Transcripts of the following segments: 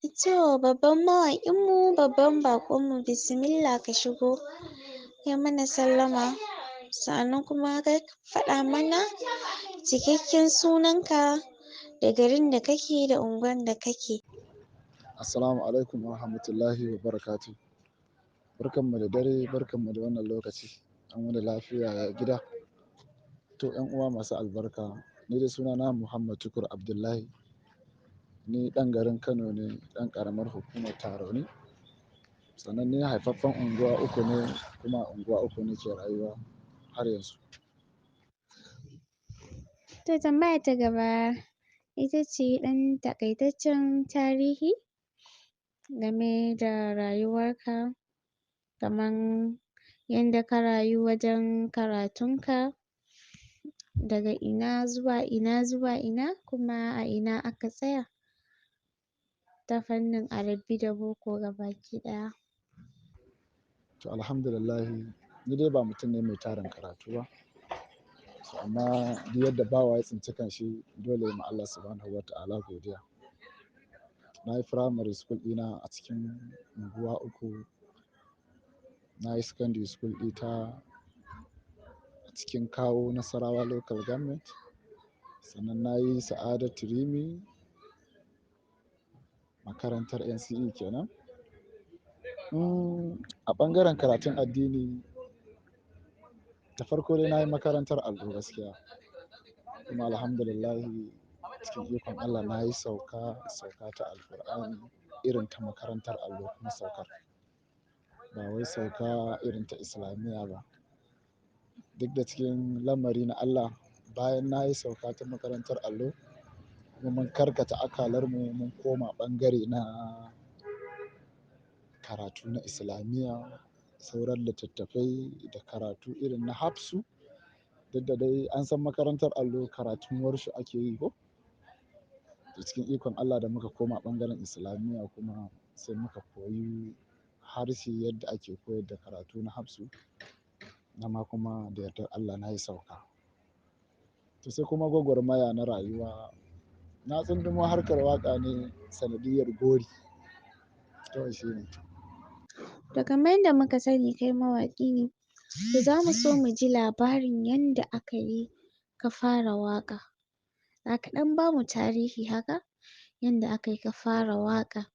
To babban mawaƙin mu, babban baƙon mu, bismillah ka shigo kai mana sallama, sa'annan kuma ka faɗa mana cikakken sunanka da garin da kake da unguwan da kake. Assalamu alaikum wa rahmatullahi wa barakatuh. Barkanmu da dare, barkanmu da wannan lokaci. An wuni lafiya, ya gida? To 'yan uwa masu albarka, ni dai sunana Muhammad Tukur Abdullahi. Ni ɗan garin Kano ne, ɗan ƙaramar hukumar Tarauni. Sannan ni haifaffen unguwa uku ne, kuma a unguwa uku nake rayuwa har yanzu. To tambaya ta gaba ita ce ɗan taƙaitaccen tarihi game da rayuwarka, kaman yanda ka rayu wajen karatunka, daga ina zuwa ina zuwa ina, kuma a ina aka tsaya ta fannin Arabi da boko gabaki ɗaya. To alhamdulillahi, ni dai ba mutum ne mai tarin karatu ba. So amma duk yadda bawa ya tsinci kanshi, dole ya ma Allah subhanahu wa ta'ala godiya. Na yi primary school ɗina a cikin unguwa uku. Na yi secondary school ɗita a cikin Kawo Nasarawa Local Government. Sannan na yi Sa'adatu Rimi, makarantar NCE kenan. A ɓangaren karatun addini, da farko dai na yi makarantar allo gaskiya. Kuma alhamdulillahi, cikin ikon Allah na yi sauka, sauka ta Alqur'ani irin ta makarantar allo kuma saukar. Ba wai sauka irin ta islamiyya ba. Duk da cikin lamari na Allah, bayan na yi sauka ta makarantar allo, kuma mun karkata akalarmu mun koma ɓangare na karatu na islamiyya, sauran littattafai da karatu irin na Hafsu. Duk da dai an san makarantar allo karatun warshu ake yi ko? To cikin ikon Allah da muka koma ɓangaren islamiyya kuma sai muka koyi harshe yadda ake koyar da karatu na Hafsu. Nama kuma da yardar Allah na yi sauka. To sai kuma gwagwarmaya na rayuwa. Na tsundumo harkar waƙa ne sanadiyyar gori. To shi ne. To kamar yadda muka sani kai mawaƙi ne, to zamu so mu ji labarin yanda aka yi ka fara waƙa. Zaka ɗan bamu tarihi haka, yanda aka yi ka fara waƙa,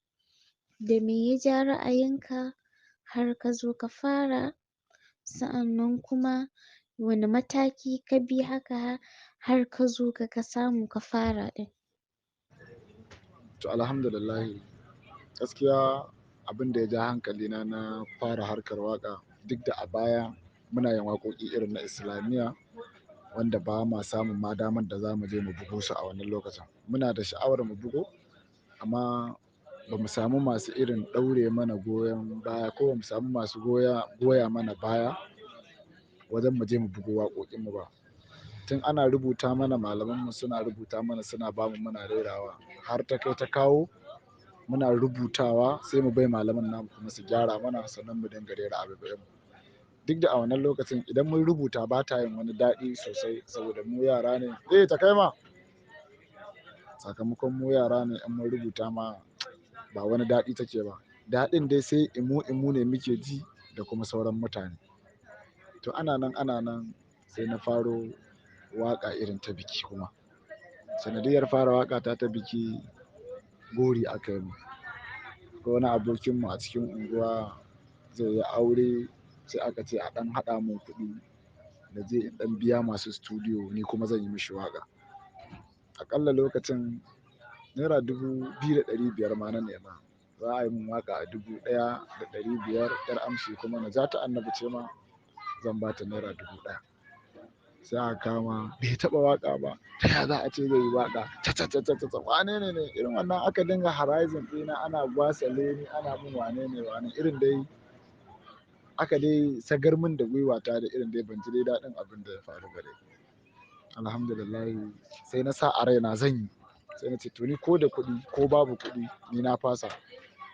da me ya ja ra'ayinka har ka zo ka fara, sa'annan kuma wane mataki ka bi haka har ka zo ka samu ka fara ɗin. To alhamdulillahi, gaskiya abin da ya ja hankalina na fara harkar waƙa, duk da a baya muna yin waƙoƙi irin na islamiyya wanda ba ma samun ma damar da za mu je mu bugo su a wannan lokacin. Muna da sha'awar mu bugo, amma ba mu samu masu irin ɗaure mana goyon baya ko ba mu samu masu goya mana baya wajen mu je mu bugo waƙoƙinmu ba. Tun ana rubuta mana, malamanmu suna rubuta mana, suna bamu muna rerawa, har ta kai ta kawo muna rubutawa sai mu bai malaman namu kuma su gyara mana, sannan mu dinga rera abubuwanmu. Duk da a wannan lokacin idan mun rubuta ba ta yin wani daɗi sosai saboda mu yara ne. Eh, ta kai ma! Sakamakon mu yara ne, in mun rubuta ma ba wani daɗi take ba. Daɗin dai sai imu imu ne muke ji da kuma sauran mutane. To ana nan, ana nan sai na faro waƙa irin ta biki kuma. Sanadiyyar fara waƙa ta ta biki, gori aka yi mun. Akwai wani abokinmu a cikin unguwa zai yi aure, sai aka ce a ɗan haɗa mun kuɗi na je in ɗan biya masu studio, ni kuma zan yi mishi waƙa. Aƙalla lokacin naira 2,500 ma na nema. Za a yi mun waƙa a 1,500, 'yar amshi kuma na ja ta annabi ce ma zan ba ta naira 1,000. Sai aka kama bai taɓa waƙa ba. Ta ya za a ce zai yi waƙa? Ca ca ca ca ca. Wane ne ne? Irin wannan aka dinga horizon ɗina, ana gwasale ni, ana mun wane ne wane. Irin dai aka dai sagar mun da gwiwata da irin dai ban ji dai daɗin abin da ya faru ba dai. Alhamdulillahi, sai na sa a raina zan yi. Sai na ce to ni ko da kuɗi ko babu kuɗi ni na fasa.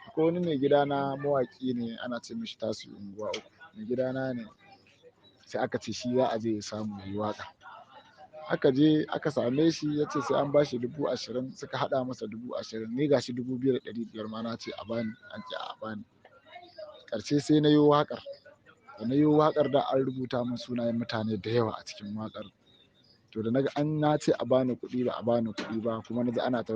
Akwai wani mai gidana mawaƙi ne, ana ce mishi Tasi'u Unguwa Uku. Mai gidana ne, sai aka ce shi za a je ya samu yayi waƙa. Aka je aka same shi ya ce sai an bashi 20,000, suka haɗa masa 20,000. Ni gashi 2,500 ma na ce a bani, an ƙi a bani. Ƙarshe sai na yo waƙar. Da na yo waƙar da an rubuta min sunayen mutane da yawa a cikin waƙar. To da naga an na ce a bani kuɗi ba a bani kuɗi ba, kuma na ji ana ta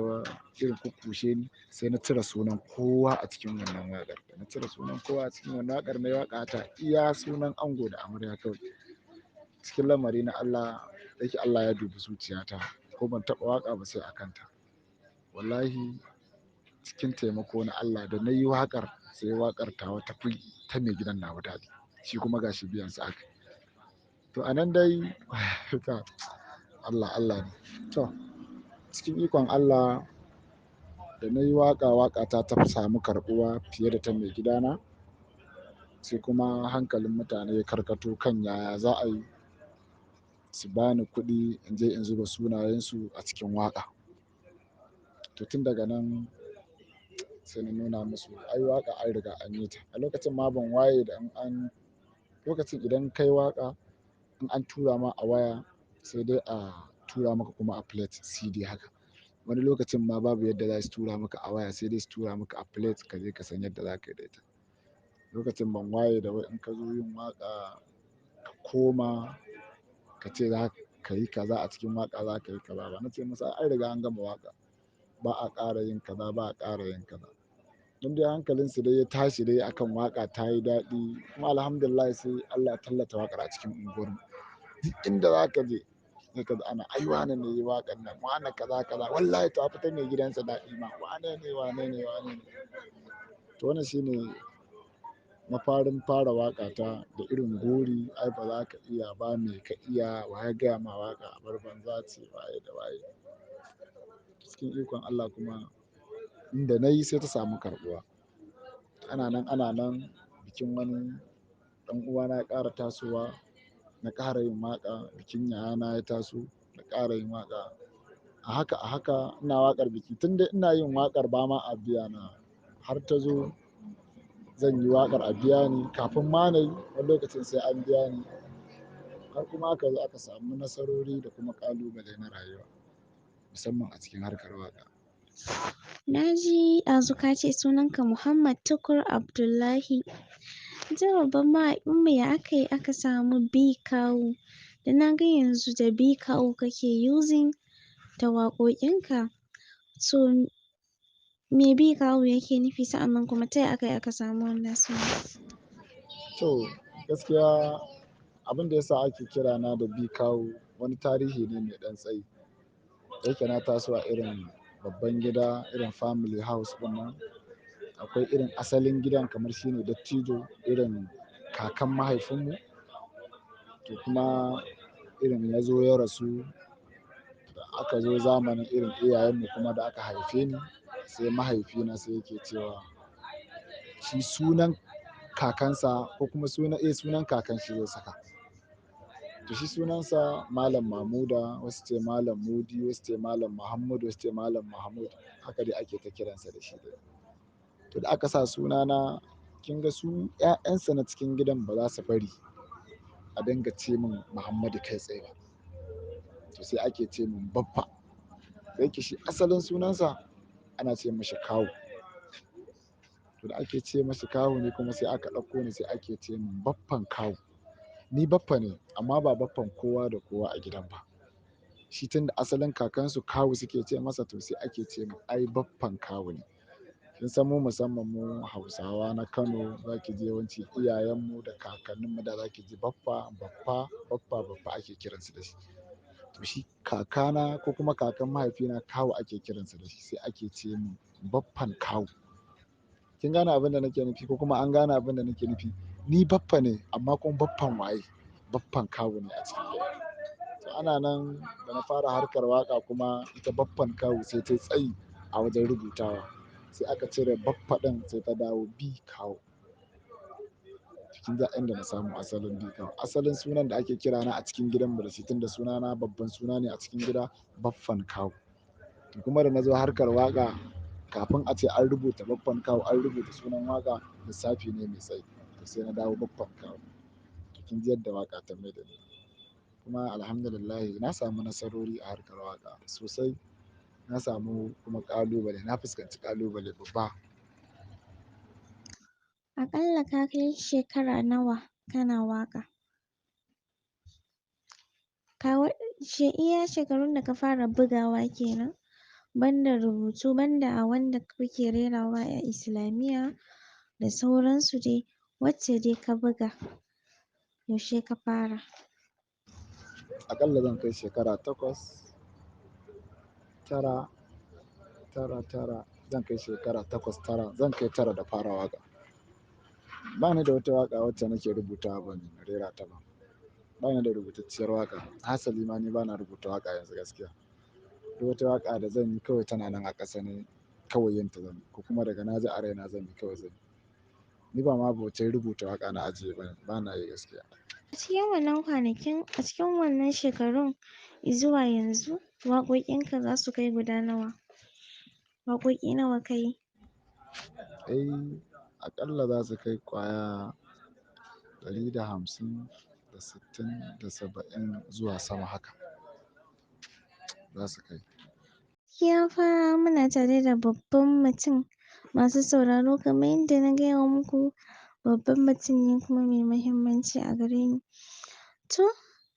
irin kukkushe ni, sai na cire sunan kowa a cikin wannan waƙar. Da na cire sunan kowa a cikin wannan waƙar, na yi waƙa ta iya sunan ango da amarya kawai. Cikin lamari na Allah, da yake Allah ya dubi zuciyata, ko ban taɓa waƙa ba sai a kanta. Wallahi cikin taimako na Allah, da na yi waƙar sai waƙar tawa ta fi ta mai gidan nawa daɗi. Shi kuma gashi biyan sa aka yi. To a nan dai Allah Allah ne. To cikin ikon Allah da na yi waƙa, waƙata ta samu karɓuwa fiye da ta mai gidana. Sai kuma hankalin mutane ya karkato kan yaya za a yi su bani kuɗi in je in zuba sunayensu a cikin waƙa. To tun daga nan sai na nuna musu ai waƙa an riga an yi ta. A lokacin ma ban waye da in an, lokacin idan ka yi waƙa in an tura ma a waya sai dai a tura maka kuma a plate CD haka. Wani lokacin ma babu yadda za su tura maka a waya sai dai su tura maka a plate ka je ka san yadda za ka yi da ita. Lokacin ban waye da wai in ka zo yin waƙa ka koma ka ce za ka yi kaza a cikin waƙa, za ka yi kaza ba. Na ce musu an riga an gama waƙa, ba a ƙara yin kaza, ba a ƙara yin kaza. Don dai hankalinsu dai ya tashi dai akan waƙa ta yi daɗi. Kuma alhamdulillah sai Allah ya tallata waƙar a cikin unguwarmu. Duk inda za ka je sai ka ji ana ai wane ne yi waƙar nan, wane kaza kaza, wallahi ta fi ta mai gidansa daɗi ma, wane ne, wane ne, wane ne. To wannan shine mafarin fara waƙa ta da irin gori, ai ba za ka iya ba, me ka iya, wa ya gaya ma waƙa abar banza ce, waye da waye. Cikin ikon Allah kuma inda na yi sai ta samu karɓuwa. Ana nan, ana nan bikin wani ɗan uwana ya ƙara tasowa, na ƙara yin waƙa. Bikin yayana ya taso, na ƙara yin waƙa. A haka a haka ina waƙar biki. Tun dai ina yin waƙar ba ma a biya na, har ta zo zan yi waƙar a biya ni. Kafin ma na yi wani lokacin sai an biya ni. Har kuma aka zo aka samu nasarori da kuma ƙalubale na rayuwa musamman a cikin harkar waƙa. Na ji ɗazu ka ce sunanka Muhammad Tukur Abdullahi. Ita babban mawaƙinmu, ya aka yi aka samu B Kawu? Da na ga yanzu da B Kawu kake using ta waƙoƙinka. So me B Kawu yake nufi, sa'annan kuma ta ya aka yi aka samu wannan suna? To gaskiya abin da ya sa ake kira na da B Kawu wani tarihi ne mai ɗan tsayi. Da yake na taso a irin babban gida, irin family house ɗin nan. Akwai irin asalin gidan kamar shine dattijo irin kakan mahaifinmu. To kuma irin ya zo ya rasu, da aka zo zamanin irin iyayenmu kuma da aka haife ni, sai mahaifina sai yake cewa shi sunan kakansa ko kuma sunan, eh sunan kakan shi zai saka. To shi sunansa Malam Mamuda, wasu ce Malam Mudi, wasu ce Malam Muhammadu, wasu ce Malam Mahmud. Haka dai ake ta kiransa da shi dai. To da aka sa sunana, kin ga su 'ya'yansa na cikin gidan ba za su bari a dinga ce min Muhammadu kai tsaye ba. To sai ake ce min Baffa. Da yake shi asalin sunansa ana ce mashi Kawu. To da ake ce mashi Kawu ne kuma sai aka ɗauko ni sai ake ce min Baffan Kawu. Ni Baffa ne amma ba baffan kowa da kowa a gidan ba. Shi tun da asalin kakansu Kawu suke ce masa, to sai ake ce min ai Baffan Kawu ne. Kin san mu musamman mu Hausawa na Kano, za ki ji yawanci iyayenmu da kakanninmu da za ki ji Baffa, Baffa, Baffa, Baffa ake kiransu da shi. To shi kakana ko kuma kakan mahaifina Kawu ake kiransa da shi, sai ake ce min Baffan Kawu. Kin gane abin da nake nufi ko kuma an gane abin da nake nufi? Ni Baffa ne amma kuma Baffan waye? Baffan Kawu ne a cikin gida. To ana nan da na fara harkar waƙa kuma ita Baffan Kawu sai ta yi tsayi a wajen rubutawa. Sai aka cire Baffa ɗin sai ta dawo B Kawu. Kin ga inda na samu asalin B Kawu. Asalin sunan da ake kira na a cikin gidanmu da shi tunda sunana babban suna ne a cikin gida, Baffan Kawu. To kuma da na zo harkar waƙa, kafin a ce an rubuta Baffan Kawu, an rubuta sunan waƙa, lissafi ne mai tsayi. To sai na dawo Baffan Kawu. To kin ji yadda waƙa ta mai da ni. Kuma alhamdulillah na samu nasarori a harkar waƙa sosai. Na samu kuma ƙalubale, na fuskanci ƙalubale babba. Aƙalla ka kai shekara nawa kana waƙa? Ka ce iya shekarun da ka fara bugawa kenan, banda rubutu, banda a wanda kuke rerawa a islamiyya da sauransu dai, wacce dai ka buga, yaushe ka fara? Aƙalla zan kai shekara 8, 9, 9, 9. Zan kai shekara 8, 9. Zan kai 9 da fara waƙa. Ba ni da wata waƙa wacce nake rubutawa ban rera ta ba. Ba ni da rubutacciyar waƙa. Hasali ma ni bana rubuta waƙa yanzu gaskiya. Duk wata waƙa da zan yi kawai tana nan a ƙasa ne, kawai yin ta zan yi, ko kuma daga na ji a raina zan yi kawai zan yi. Ni ba ma abocin rubuta waƙa na ajiye ba ne, bana yi gaskiya. A cikin wannan kwanakin, a cikin wannan shekarun izuwa yanzu, waƙoƙinka za su kai guda nawa? Waƙoƙi nawa ka yi? Eh, aƙalla za su kai ƙwaya 150 da 60 da 70 zuwa sama haka. Za su kai. Gaskiya fa muna tare da babban mutum, masu sauraro kamar yadda na gaya muku, babban mutum ne kuma mai muhimmanci a gare ni. To,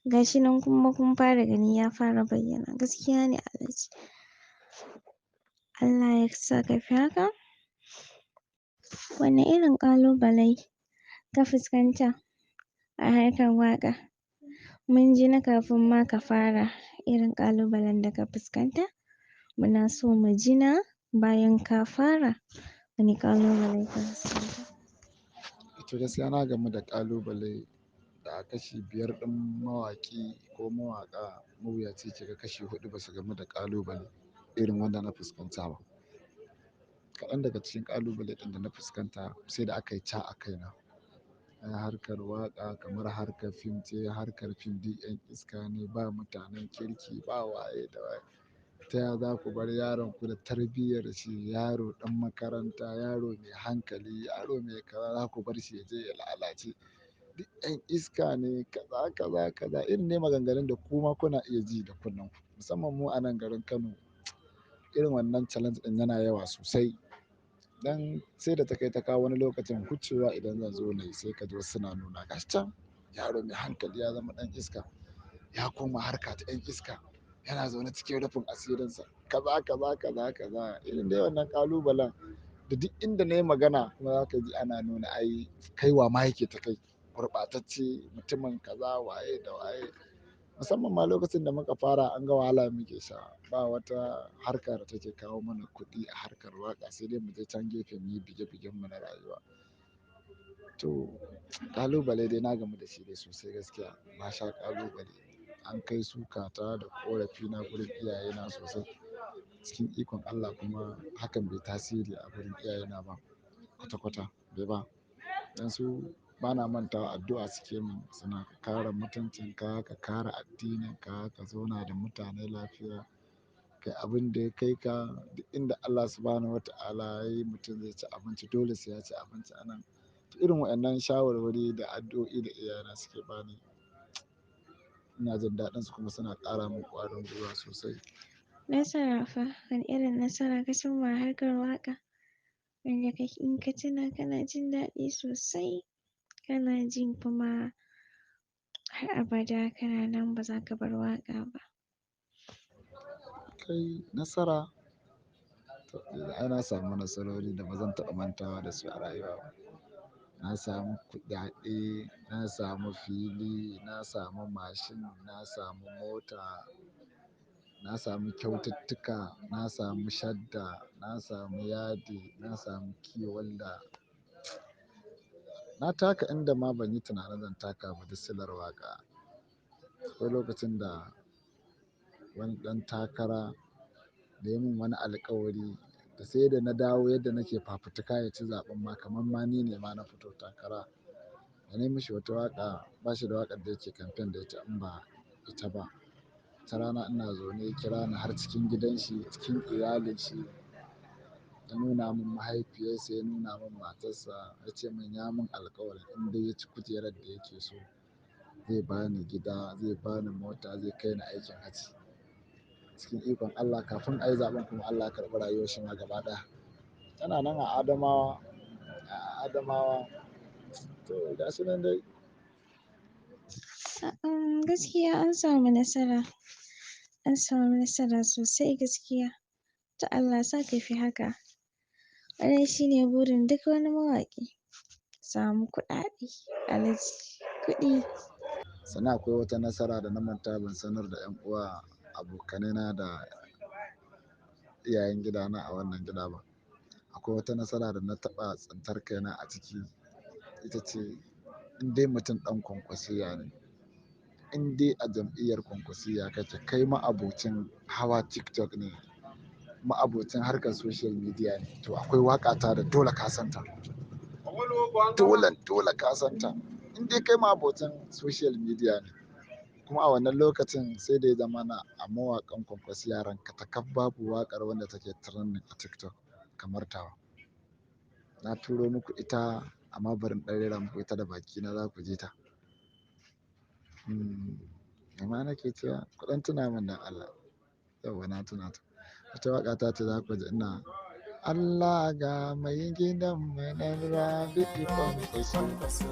gashi nan kuma kun fara gani ya fara bayyana. Gaskiya ne Alhaji. Allah ya sa ka fi haka. Wane irin ƙalubale ka fuskanta a harkar waƙa? Mun ji na kafin ma ka fara irin ƙalubalen da ka fuskanta. Muna so mu ji na bayan ka fara, wane ƙalubale ka fuskanta? To gaskiya na gamu da ƙalubale da a kashi 5 ɗin mawaƙi ko mawaƙa mawuyaci kiga kashi 4 ba su gamu da ƙalubale irin wanda na fuskanta ba. Kaɗan daga cikin ƙalubale ɗin da na fuskanta sai da aka yi ca a kaina. Ai harkar waƙa kamar harkar fim ce, harkar fim duk 'yan iska ne, ba mutanen kirki, ba waye da waye. Ta ya za ku bar yaronku da tarbiyyar shi, yaro ɗan makaranta, yaro mai hankali, yaro mai kaza, za ku bar shi ya je ya lalace. Duk 'yan iska ne, kaza, kaza, kaza. Irin ne maganganun da kuma kuna iya ji da kunnen ku. Musamman mu a nan garin Kano, irin wannan challenge ɗin yana yawa sosai. Dan sai da ta kai ta kawo wani lokacin hucewa idan zan zo nayi sai ka ji wasu suna nuna gashi can yaro mai hankali ya zama ɗan iska, ya koma harka ta 'yan iska, yana zaune cikin rufin asirinsa, kaza, kaza, kaza, kaza. Irin dai wannan ƙalubalen da duk inda na yi magana kuma za ka ji ana nuna ai kaiwa ma yake ta kai, gurɓatacce, mutumin kaza, waye da waye. Musamman ma lokacin da muka fara an ga wahala muke sha. Ba wata harka da take kawo mana kuɗi a harkar waƙa sai dai mu je can gefe muyi bige bigen mu na rayuwa. To ƙalubale dai na gamu da shi dai sosai gaskiya. Na sha ƙalubale. An kai suka ta da ƙorafi na gurin iyaye na sosai. Cikin ikon Allah kuma hakan bai tasiri a gurin iyaye na ba kwata kwata bai ba. Dan su bana manta addu'a suke mun, suna ka kare mutuncinka, ka kare addininka, ka zauna da mutane lafiya. Kai abin da ya kai ka duk inda Allah Subhanahu wa ta'ala ya yi mutum zai ci abinci, dole sai ya ci abinci a nan. To irin waɗannan shawarwari da addu'o'i da iyaye na suke bani, ina jin daɗinsu kuma suna ƙara min ƙwarin gwiwa sosai. Nasara fa, wane irin nasara ka cimma a harkar waƙa? Wanda kake in ka tuna kana jin daɗi sosai, kana jin kuma har abada kana nan ba za ka bar waƙa ba. Kai nasara? To, ai na samu nasarori da ba zan taɓa mantawa da su a rayuwa ba. Na samu kuɗaɗe, na samu fili, na samu mashin, na samu mota, na samu kyaututtuka, na samu shadda, na samu yadi, na samu kiwalda. Na taka inda ma ban yi tunanin zan taka ba duk silar waƙa. Akwai lokacin da wani ɗan takara da ya mun wani alƙawari da sai da na dawo yadda nake fafutuka ya ci zaɓen ma kamar ma ni ne ma na fito takara. Da na yi mishi wata waƙa, ba shi da waƙar da yake kamfen da ita in ba ita ba. Wata rana ina zaune ya kira ni har cikin gidan shi, cikin iyalin shi, ya nuna mun mahaifiyarsa, ya nuna mun matarsa, ya ce mun ya mun alƙawarin in dai ya ci kujerar da yake so, Zai bani gida, zai bani mota, zai kai ni aikin hajji. Cikin ikon Allah kafin a yi zaɓen kuma Allah ya karɓi rayuwar shi ma gaba ɗaya. Tana nan a Adamawa, a Adamawa. To ga su nan dai. Gaskiya an samu nasara. An samu nasara sosai gaskiya. To Allah sa ka fi haka. Wannan shine burin duk wani mawaƙi. Samu kuɗaɗe, Alhaji, kuɗi. Sannan akwai wata nasara da na manta ban sanar da 'yan uwa, abokanaina da iyayen gidana a wannan gida ba. Akwai wata nasara da na taɓa tsintar kaina a ciki. Ita ce in dai mutum ɗan Kwankwasiyya ne, in dai a jam'iyyar Kwankwasiyya kake, kai ma'abocin hawa TikTok ne, ma'abocin harkar social media ne, to akwai waƙa ta da dole ka san ta. Dolen dole ka san ta. In dai kai ma'abocin social media ne. Kuma a wannan lokacin sai da ya zamana a mawaƙan Kwankwasiyya rankatakaf babu waƙar wanda take trending a TikTok kamar tawa. Na turo muku ita amma bari in ɗan rera muku ita da bakina za ku ji ta. Me ma nake cewa? Ku ɗan tuna min don Allah. Yauwa na tuna ta. Wata waƙa ta ce za ku ji ina Allah ga mai gidan mu nan Rabi'u Kwankwaso.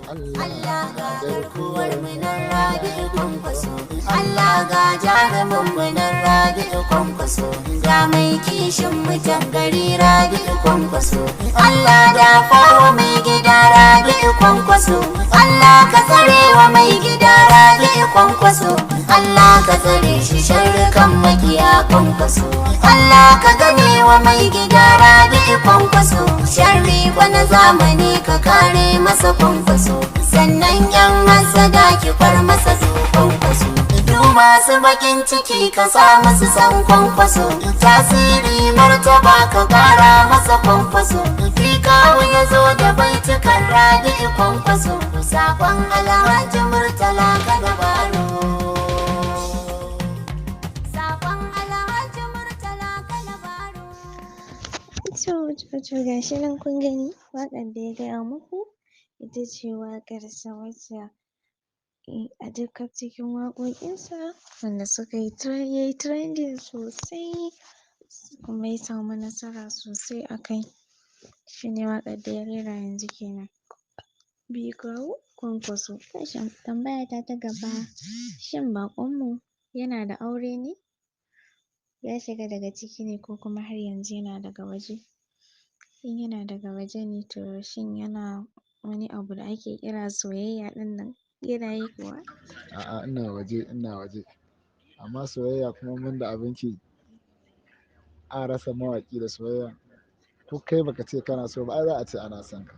Allah ga garkuwar mu nan Rabi'u Kwankwaso. Allah ga jarumin mu nan Rabi'u Kwankwaso. Ga mai kishin mutan gari Rabi'u Kwankwaso. Allah da fawa mai gida Rabi'u Kwankwaso. Allah ka tsare wa mai gida Rabi'u Kwankwaso. Allah ka tsare shi sharrukan makiya Kwankwaso. Allah ka gane wa mai gida Rabi'u Kwankwaso. Sharri na zamani ka kare masa Kwankwaso. Sannan yan hassada ki far masa su Kwankwaso. Duk masu bakin ciki ka sa masu san Kwankwaso. Tasiri martaba ka kara masa Kwankwaso. Fikawu ya zo da baitukan Rabi'u Kwankwaso. Sakon Alhaji Murtala Kanabaro. Sakon Alhaji Murtala Kanabaro. To, gashi nan kun gani, waƙar da ya gaya muku ita ce waƙarsa wacce a duk cikin waƙoƙinsa wanda suka yi yayi trending sosai kuma ya samu nasara sosai a kai. Shine waƙar da ya rera yanzu kenan. Bikawu Kwankwaso. Tambaya ta ta gaba, shin baƙonmu yana da aure ne? Ya shiga daga ciki ne ko kuma har yanzu yana daga waje? In yana daga waje ne, to shin yana wani abu da ake kira soyayya ɗin nan, yana yi kuwa? A'a, ina waje, ina waje. Amma soyayya kuma mun da abinki a rasa mawaƙi da soyayya. Ko kai baka ce kana so ba, ai za a ce ana son ka.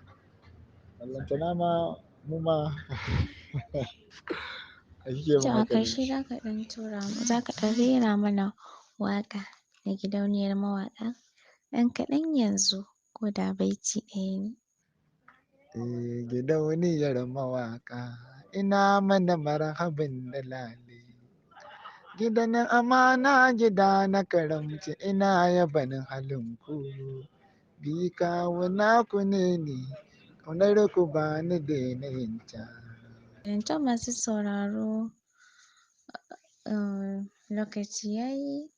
Ballantana ma mu ma a kike To mun a haka ne. ƙarshe za ka ɗan rera mana waƙa na gidauniyar mawaƙa ɗan kaɗan yanzu, ko da baiti ɗaya ne. Eh, gidauniyar mawaƙa ina mana marhabin da lale. Gidan amana, gida na karamci, ina yabanin halinku. Bikawu naku ne ni, ƙaunar ku ba ni daina yin ta. To masu sauraro, lokaci yayi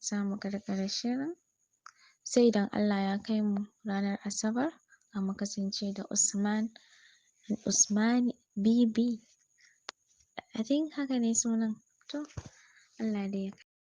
za mu ƙarƙare shirin. Sai idan Allah ya kai mu ranar Asabar, za mu kasance da Usman, Usman BB. I think haka ne sunan. To Allah dai ya